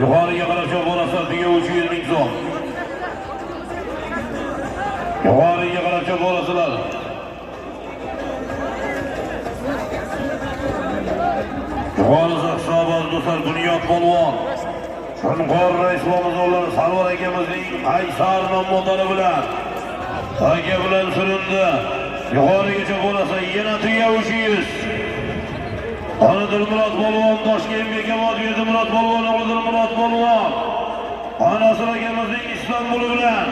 Yuqoriga qarab chop borasizlar, tuya 300 ming so'm. Yuqoriga qarab chop borasizlar. Yuqorisi hisob do'stlar, Bunyod polvon. Shunqor Raislomizlar Sarvar akamizning Qaysar nomodari bilan aka bilan surindi. Yuqorigacha borasa yana tuya 300. Ana Dilmurod polvon Toshkent Bekobod, Berdimurod polvon, o'g'li Dilmurod polvon. Onasi akamizning Istanbul bilan.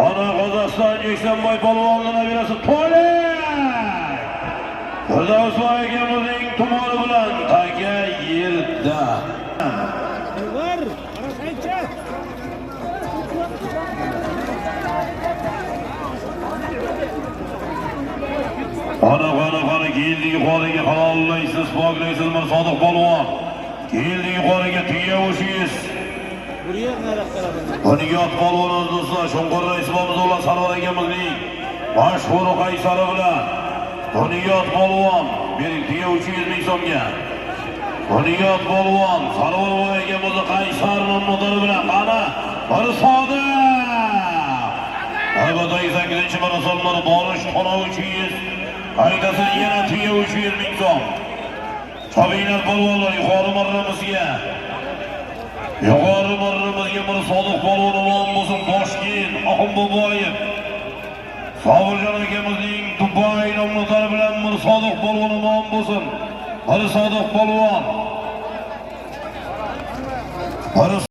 Ana Qozog'iston Yeksanboy polvonning nabirasi To'la. Firdavsboy akamizning tumori bilan taka yerda. Var. Qarasaychi. Qani qani qani keldi yuqoriga, halollaysiz, poklaysiz Mirsodiq polvon. Keldi yuqoriga tuya 300. Buraya qarab qarab. Bunyod polvon do'stlar, Shunqor Raislomizlar Sarvar akamizning mashhur Qaysari bilan Bunyod polvon bering tuya 300 ming so'mga. Bunyod polvon Sarvar akamizni Qaysar nomodari bilan qani Mirsodiq. Albatta 8-marosimlar borish to'lov 300. Qaytasini yana tuya 300 ming so'm. Chopinglar polvonlar yuqori marramizga. Yuqori marramizga Mirsodiq polvon omon bo'lsin, Toshkent Oxun Boboyev. Sobirjon akamizning Dubay nomzodlari bilan Mirsodiq polvon omon bo'lsin. Mirsodiq polvon.